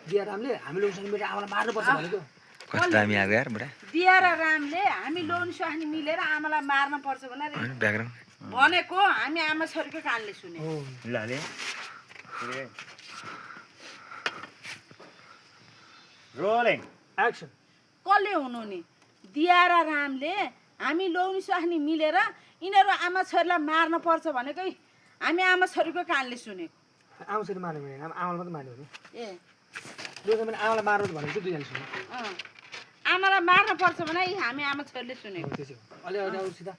दिया रामले हामी लोन सक्ने आमालाई मार्नुपर्छ भनेको कस्तो दामी आयो यार बुढा दिया र रामले हामी लोन स्वास्नी मिलेर आमालाई मार्न पर्छ भनेर ब्याकग्राउन्ड भनेको हामी आमा छोरीको कानले सुने ल ले रोलिङ एक्सन कसले हुनु नि दिया र रामले हामी लोन स्वास्नी मिलेर यिनीहरू आमा छोरीलाई मार्न पर्छ भनेकै हामी आमा छोरीको कानले सुनेको आमा छोरी मार्ने भने आमालाई मात्रै मार्ने हो नि ए लोन सक्ने आमालाई मार्नु भनेको चाहिँ दुईजना सुन्यो आमालाई मार्न पर्छ भने हामी आमा छोरीले सुनेको त्यसै हो अलि अलि अरू सिधा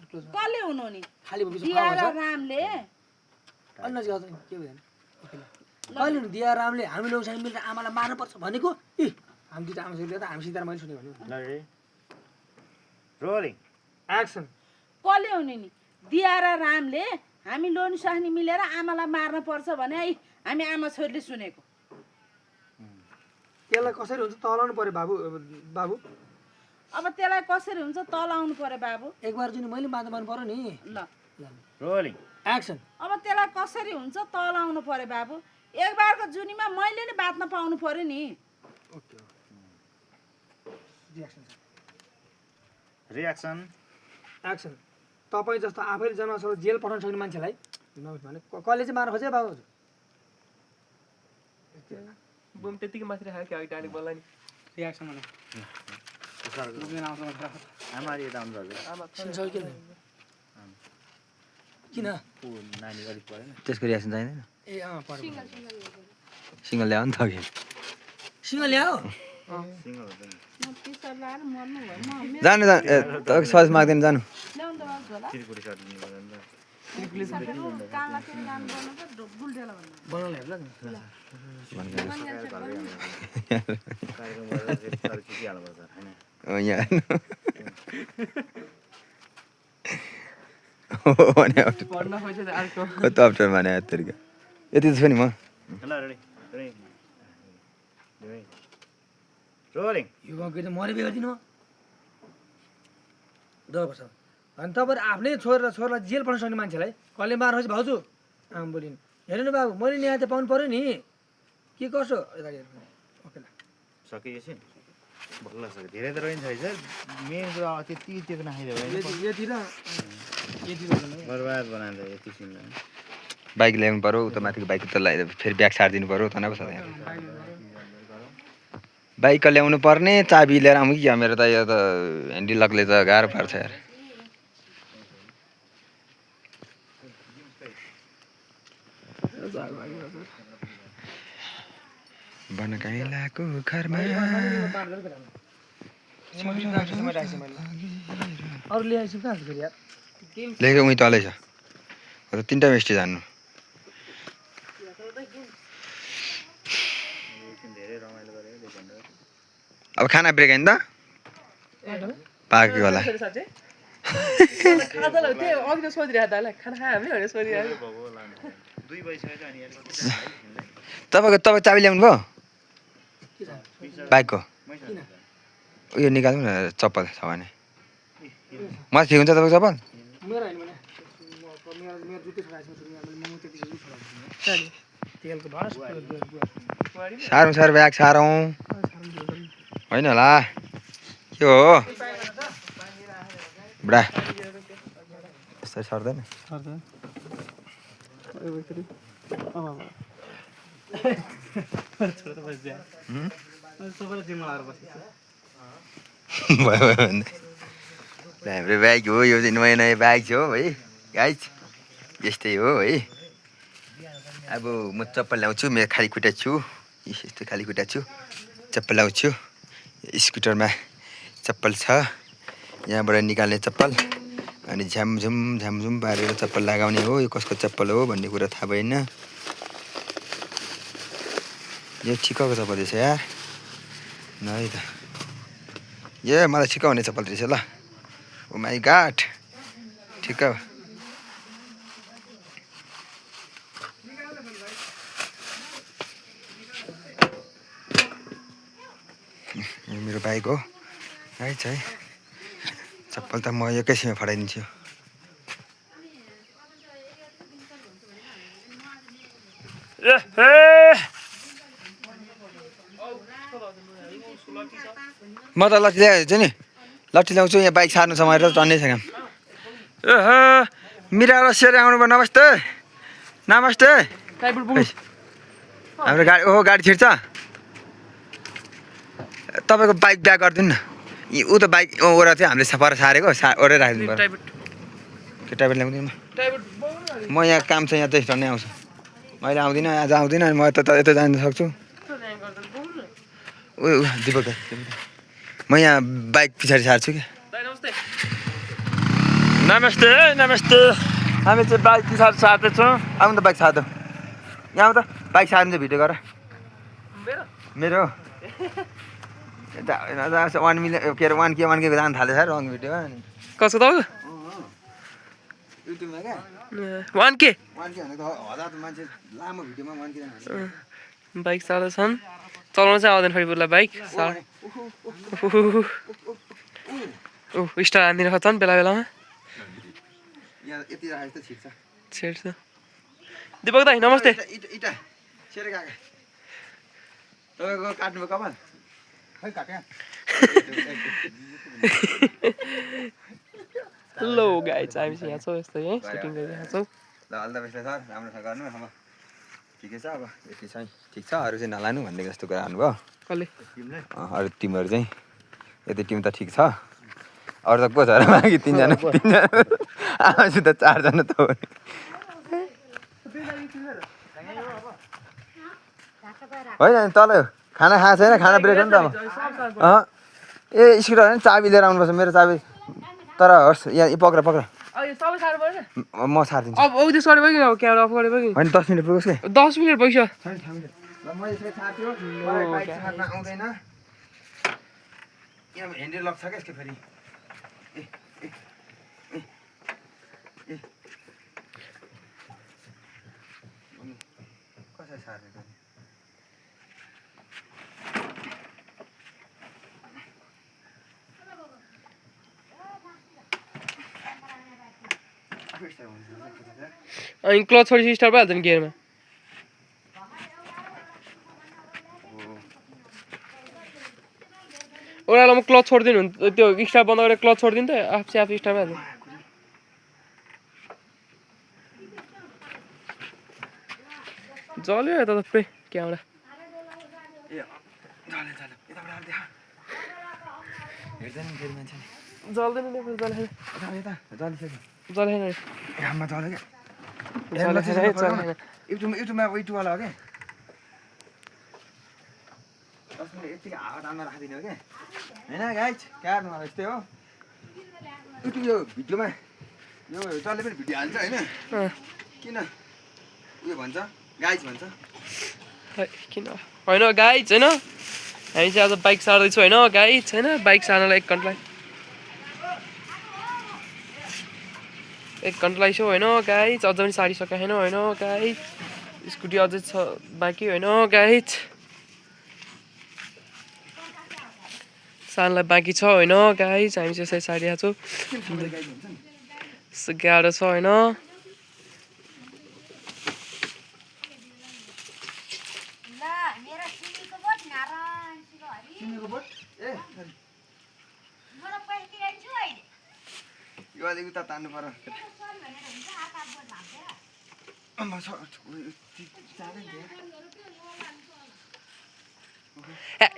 क्लोज कसले हुनु नि खाली भएपछि दिया र रामले अन्य जग्गा के हुँदैन कहिले नि दिया रामले हामी लोन सक्ने मिलेर आमालाई मार्नुपर्छ भनेको इ हामी दुईटा आमा छोरी त हामी सिधा मैले सुने भन्यो ल रे रोलिङ एक्सन कसले हुने नि दिया र रामले हामी लोन स्वास्नी मिलेर आमालाई मार्न पर्छ भने हामी आमा छोरीले सुनेको त्यसलाई कसरी हुन्छ तलाउनु पर्यो बाबु बाबु अब त्यसलाई कसरी हुन्छ तल आउनु पर्यो बाबु एक बार जुन मैले मार्नु पर्यो नि ल रोलिङ एक्सन अब त्यसलाई कसरी हुन्छ तल आउनु पर्यो बाबु एक बारको जुनीमा मैले नि बाँच्न पाउनु पर्यो नि ओके रिएक्सन एक्सन तपाईँ जस्तो आफैले जन्मसम्म जेल पठाउन सक्ने मान्छेलाई भने कसले चाहिँ मार्न खोजे बाबु बुम त्यतिकै माथि राखेको क्या डाइरेक्ट बोल्ला नि रियाक्सन भने आमाले यता आउनु हजुर किन ऊ नानी अलिक परेन त्यसको रियाक्सन चाहिँदैन ए अँ पर्यो सिङ्गल ल्यायो नि त अघि सिङ्गल ल्याऊ सिङ्गल हुन्छ नि जानु जानु ए तपाईँ सज माग्दैन जानु ल्याउनु त बाबु झोला चिरकुटी सर्ट लिनु पर्यो नि त कानलाई फेरि जानु पर्नु त बुल्डेला भन्नु बनाउनु हेर्ला नि कार्यक्रम गरेर फेरि तर खिचिहाल्नुपर्छ होइन यहाँ भने पढ्न खोज्छ त अर्को कस्तो अप्ठ्यारो माने तरिका यति त छु नि म ल रेडी रेडी रोलिङ यो गाउँको त मरे बिहे गरिदिनु डर पर्छ अनि तपाईँहरू आफ्नै छोरालाई जेल पठाउन सक्ने मान्छेलाई कसले मार्नु खोज्छ भाउजू आमा बोलिन् हेर्नु न बाबु मैले न्याय त पाउनु पऱ्यो नि के कसो ओके ल सकिएपछि बल्ल सक्यो धेरै त रहन्छ है सर मेन कुरा त्यति त्यो नखाइदियो भने यति र बर्बाद बनाएर यति सिन बाइक ल्याउनु पऱ्यो उता माथिको बाइक उता लगाइदियो फेरि ब्याग सारिदिनु पऱ्यो तनाव छ बाइक ल्याउनु पर्ने चाबी लिएर आउँ कि मेरो त यो त ह्यान्डी लकले त गाह्रो पार्छ यार बनकाइलाको घरमा अरू ल्याएछु कहाँ छ फेरि यार लेखेको उहीँ तलै छ तिनवटा मिस्टी जान्नु धेरै रमाइलो गरेको अब खाना ब्रेक होइन त पाक्यो होला खाजा ल त्यो अघि त सोधिरहेको त खाना खायो हामीले भनेर सोधिरहेको 2 बजिसक्यो अनि तपाईँ चाबी ल्याउनु भयो बाइकको उयो निकाल्नु न चप्पल छ भने मलाई ठिक हुन्छ तपाईँको चप्पल मेरो होइन भने मेरो जुत्तै छोराएको म त्यति तेलको भस साह्रो ब्याग सारौँ होइन होला के हो बुढा यस्तै सर्दैन हाम्रो ब्याग हो यो चाहिँ नयाँ नयाँ ब्याग छ हो है गाइज यस्तै हो है अब म चप्पल ल्याउँछु मेरो खाली खुट्टा छु यस्तो खाली खुट्टा छु चप्पल ल्याउँछु स्कुटरमा चप्पल छ यहाँबाट निकाल्ने चप्पल अनि झ्यामझुम पारेर चप्पल लगाउने हो यो कसको चप्पल हो भन्ने कुरा थाहा भएन यो ठिक्कको चप्पल रहेछ यार न है त ए मलाई ठिक्क हुने चप्पल रहेछ ल ओ माई गाड ठिक्क मेरो बाइक हो है छ है चप्पल त म एकैछिनमा फटाइदिन्छु म त लट्ठी ल्याएको नि लट्ठी ल्याउँछु यहाँ बाइक सार्नु छ मैले चढ्नै छ काम ओहो मिरा र सेर आउनु भयो नमस्ते नमस्ते ड्राइभर बुम हाम्रो गाडी ओहो गाडी छिर्छ तपाईँको बाइक ब्याक गरिदिनु न ऊ त बाइक ओरा चाहिँ हामीले सफाएर सारेको ओरै राखिदिनु पर्यो ड्राइभर केटापट्टि ल्याउँदिनँ ड्राइभर म यहाँ काम छ यहाँ चाहिँ झन्डै आउँछु मैले आउँदिनँ आज आउँदिनँ अनि म यता जान सक्छु ऊ दिपक म यहाँ बाइक पछाडि सार्छु क्या नमस्ते नमस्ते नमस्ते हामी चाहिँ बाइक पछाडि सार्दैछौँ आउनु त बाइक सार्दो यहाँ आउँ त बाइक सार्नु चाहिँ भिडियो गर मेरो यता 1 मिलियन के अरे 1K जान थालेछ रङ भिडियो अनि कसको त युट्युबमा क्या 1K 1K भनेको त हजार मान्छे लामो भिडियोमा 1K जान्छ बाइक चलाउँछन् चलाउनु चाहिँ आउँदैन फेरि बुढलाई बाइक स्टार हानिदिन खोज्छन् बेला बेलामा यहाँ यति राखेको त छिट्छ छेड्छ दिपक दाइ नमस्ते इटा सेरे काका तपाईँको काट्नुभयो कपाल खै काट्या लो गाइज हामी चाहिँ यहाँ छौँ यस्तो है सुटिङ गरिरहेको छौँ ल अल द बेस्ट सर राम्रो छ गर्नु अब ठिकै छ अब यति चाहिँ ठिक छ अरू चाहिँ नलानु भन्ने जस्तो कुरा आउनुभयो कसले अरू टिमहरू चाहिँ यति टिम त ठिक छ अरू त को छ र बाँकी तिनजना आमासित 4 जना त हो होइन तल खाना खाएको छैन खाना ब्रेक हो नि त अब ए स्कुटर होइन चाबी लिएर आउनुपर्छ मेरो चाबी तर होस् यहाँ पक्र सबै साह्रो परेन म सारिदिन्छु अब त्यसो गरे पनि अब क्यामेरा अफ गरे पनि होइन 10 मिनट पुगोस् कि 10 मिनट भइसक्यो म यसरी साथ्यो मलाई बाइक सार्न आउँदैन यहाँ ह्यान्डल लक छ क्या यसको फेरि कसरी सार्ने त अनि क्लच छोडेपछि स्टार्ट भइहाल्छ नि गियरमा ओह्रालो म क्लच छोडिदिनु त्यो स्टार्ट बन्द गरेर क्लच छोडिदिनु त आफै स्टार्ट भइहाल्छ जल्यो यता त पुरै क्यामेरा जल्दैन जलेन घाममा चल्यो जलेन युट्युबमा वाला हो क्या यतिकै हावा तान्दा राखिदिने हो क्या होइन गाइज क्यार्नु यस्तै हो युट्युब यो भिडियोमा यो जसले पनि भिडियो हाल्छ होइन किन उयो भन्छ गाइज भन्छ किन होइन गाइज होइन हामी चाहिँ आज बाइक सार्दैछौँ होइन गाइज होइन बाइक सार्नलाई 1 घन्टा लाग्छौँ होइन गाइज अझ पनि सारिसकेको छैन होइन गाइज स्कुटी अझै छ बाँकी होइन गाइज सार्नलाई बाँकी छ होइन गाइज हामी चाहिँ यसरी सारिरहेको छौँ गाह्रो छ होइन यो अलिक उता तान्नु पर्यो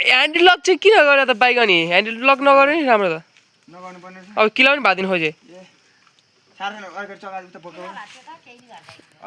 ह्यान्डल लक चाहिँ किन गरेर त बाइक अनि ह्यान्डल लक नगरे नि राम्रो त नगर्नु पर्ने अब किला पनि भादिनु खोजे साह्रै अर्को चगाले उता बोक्नु